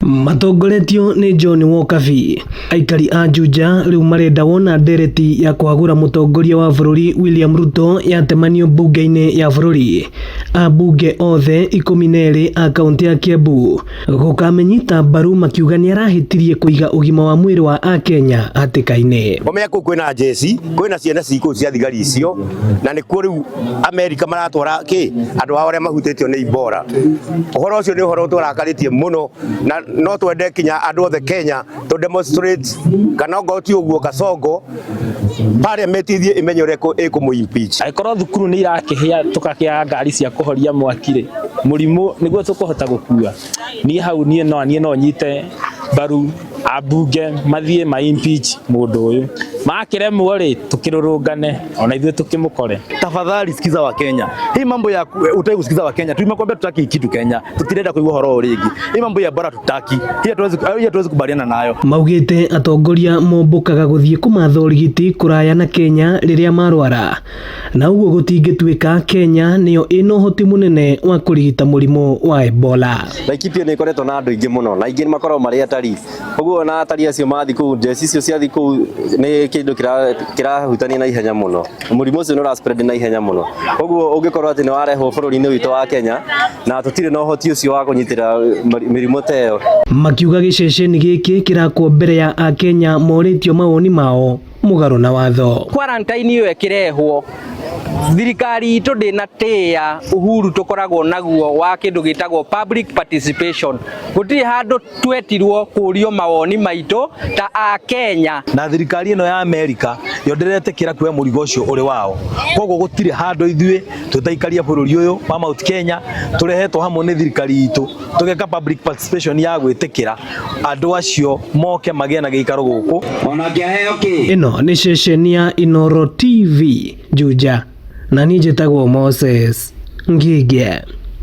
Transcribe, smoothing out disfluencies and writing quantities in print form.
Matongoretio nĩ John Wokabi, aikari a Juja rĩu marenda wona ndereti ya kũhagũra mũtongoria wa bũrũri William Ruto yatemanio mbunge-inĩ ya bũrũri. Ambunge othe 12 a kaũntĩ ya Kiambu gũkamenyita mbaru makiuga nĩarahĩtirie kũiga ũgima wa mwĩrĩ wa Akenya hatĩka-inĩ. Ũmenye kũu kwĩna njeci, kwĩna ciana ci kũu cia thigari icio, na nĩkuo rĩu Amerika maratwara kĩ andũ ao arĩa mahutĩtio nĩ Ebola. Ũhoro ũcio nĩ ũhoro ũtũrakarĩtie mũno na no twende kinya andũ othe Kenya to demonstrate kana ongorwo ti ũguo Kasongo parliament ithiĩ ĩmenye ũrĩa ĩkũmũ impeach. Angĩkorwo thukuru nĩ irakĩhĩa tũkakĩaga ngari cia kũhoria mwaki rĩ, mũrimũ nĩguo tũkũhota gũkua. Niĩ hau niĩ no nyite mbaru ambunge mathiĩ ma impeach mũndũ ũyũ. Makĩremwo rĩ, tũkĩrũrũngane ona ithuĩ tũkĩmũkore. Tafadhali sikiza wa Kenya. Hii mambo ya utaki kusikiza wa Kenya. Tumekwambia tutaki kitu Kenya. Tutirenda kuigua horo rĩngĩ. Hii mambo ya bora tutaki. Hii hatuwezi kubaliana nayo. Maugĩte atongoria mombũkaga gũthiĩ kũmatha ũrigiti kũraya na Kenya rĩrĩa marwara na ũguo gũtingĩtuĩka Kenya nĩyo ĩna ũhoti mũnene wa kũrigita mũrimũ wa Ebola. Laikipia nĩ ĩkoretwo na andũ aingĩ mũno na aingĩ nĩ makoragwo marĩ atari, ũguo na atari acio mathiĩ kũu, njeci icio ciathiĩ kũu nĩ kĩndũ kĩrahutania na ihenya mũno. Mũrimũ ũcio nĩ ũra spread na ihenya mũno, ũguo ũngĩkorwo atĩ nĩ warehwo bũrũri-inĩ witũ wa Kenya na tũtirĩ na ũhoti ũcio wa kũnyitĩra mĩrimũ ta ĩyo. Makiuga gĩceceni gĩkĩ kĩrakwo mbere ya Akenya morĩtio mawoni mao mũgarũ na watho. Quarantine ĩyo ĩkĩrehwo, thirikari itũ ndĩnatĩĩa uhuru tũkoragwo naguo wa kĩndũ gĩtagwo public participation. Gũtirĩ handũ twetirwo kũrio mawoni maitũ ta Akenya. Na thirikari ĩno ya Amerika yo ndĩretĩkĩra kuoya mũrigo ũcio ũrĩ wao, koguo gũtirĩ handũ ithuĩ tũtaikaria bũrũri ũyũ wa Mount Kenya tũrehetwo hamwe nĩ thirikari itũ tũgeka public participation ya gwĩtĩkĩra andũ acio moke magĩe na gĩikaro gũkũ. Ona ngĩaheo kĩ? Ĩno nĩ ceceni ya Inooro TV Juja, na niĩ njĩtagwo Moses Ngige.